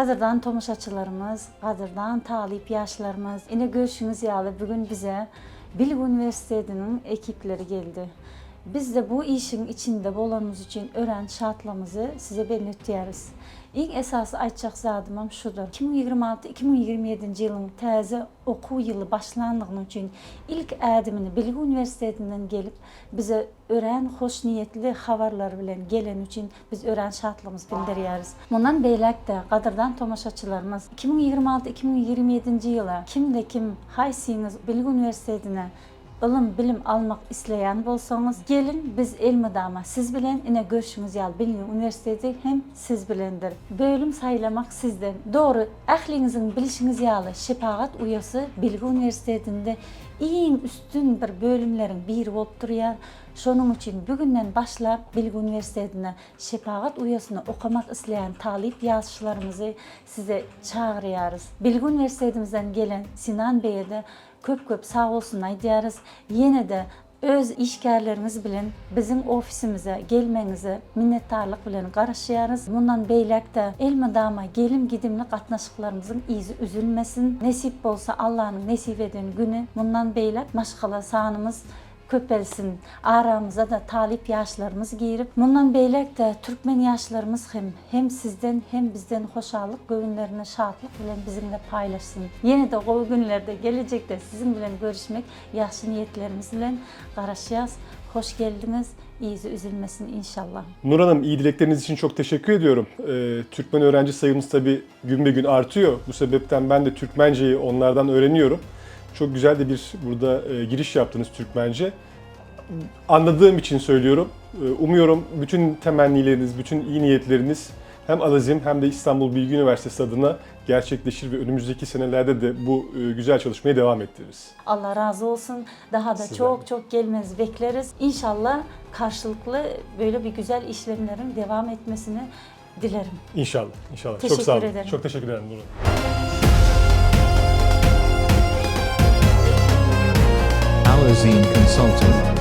Gadyrdan tomaşaçylarymyz, gadyrdan talyp ýaşlarymyz, ine görşüňiz ýaly bu gün bize Bilgi uniwersitetiniň ekipleri geldi. Biz-de bu işiň içinde bolanymyz üçin örän şatlygymyzy size belli etýäris. Iň esasy aýtjak zadymam şudur. 2026, 2027-nji ýylyň täze okuw ýyly başlanlygyny üçin ilk ädimini Bilgi uniwersitetinden gelip bize örän hoşniýetli habarlar bilen geleni üçin biz örän şatlygymyzy bildirýäris. Mundan beýläk-de, gadyrdan tomaşaçylarymyz, 2026, 2027-nji ýyla kimde-kim, haýsyňyz Bilgi uniwersitetine ylym, bilim almak isleýän bolsaňyz, geliň, biz elmydama siz bilen, ine görşüňiz ýaly Bilgi uniwersiteti hem siz bilendir. Bölüm saýlamak sizden. Dogry, ähliňiziň bilşiňiz ýaly, şepagat uýasy Bilgi uniwersitetinde iň üstün bir bölümleriň biri bolup durýar. Şonuň üçin bu günden başlap Bilgi uniwersitetine şepagat uýasyny okamak isleýän talyp ýaşlarymyzy size çagyrýarys. Bilgi uniwersitetimizden gelen Sinan beýe-de köp-köp sag bolsun aýdýarys. Ýene-de öz işgärleriňiz bilen biziň ofisimize gelmegiňize minnetdarlyk bilen garaşýarys. Mundan beýläk-de elmydama gelim-gidimli gatnaşyklarymyzyň yzy üzülmesin. Nesip bolsa Allanyň nesip eden güni mundan beýläk maşgala sanymyz köpelsin. Aramyza-da talyp ýaşlarymyz girip, mundan beýläk-de türkmen ýaşlarymyz hem hem sizden, hem bizden hoşallyk göwünlerini şatlyk bilen biziňle paýlaşsyn. Ýene-de gowy günlerde gelejekde siziň bilen görüşmek ýagşy niýetlerimiz bilen garaşýas. Hoş geldiňiz, yzy üzülmesin inşallah. Nur Hanım iyi dilekleriniz için çok teşekkür ediyorum. Ee, Türkmen öğrenci sayımız tabii gün be gün artıyor. Bu sebepten ben de Türkmenceyi onlardan öğreniyorum. Çok güzel de bir burada e, giriş yaptınız Türkmence. Anladığım için söylüyorum. E, umuyorum bütün temennileriniz, bütün iyi niyetleriniz hem Alazim hem de İstanbul Bilgi Üniversitesi adına gerçekleşir ve önümüzdeki senelerde de bu e, güzel çalışmayı devam ettiririz. Allah razı olsun. Daha da Sizden. çok çok gelmenizi bekleriz. İnşallah karşılıklı böyle bir güzel işlemlerin devam etmesini dilerim. İnşallah. İnşallah. Teşekkür Çok sağ olun. ederim. Çok teşekkür ederim Nurhan. Alazine Consulting.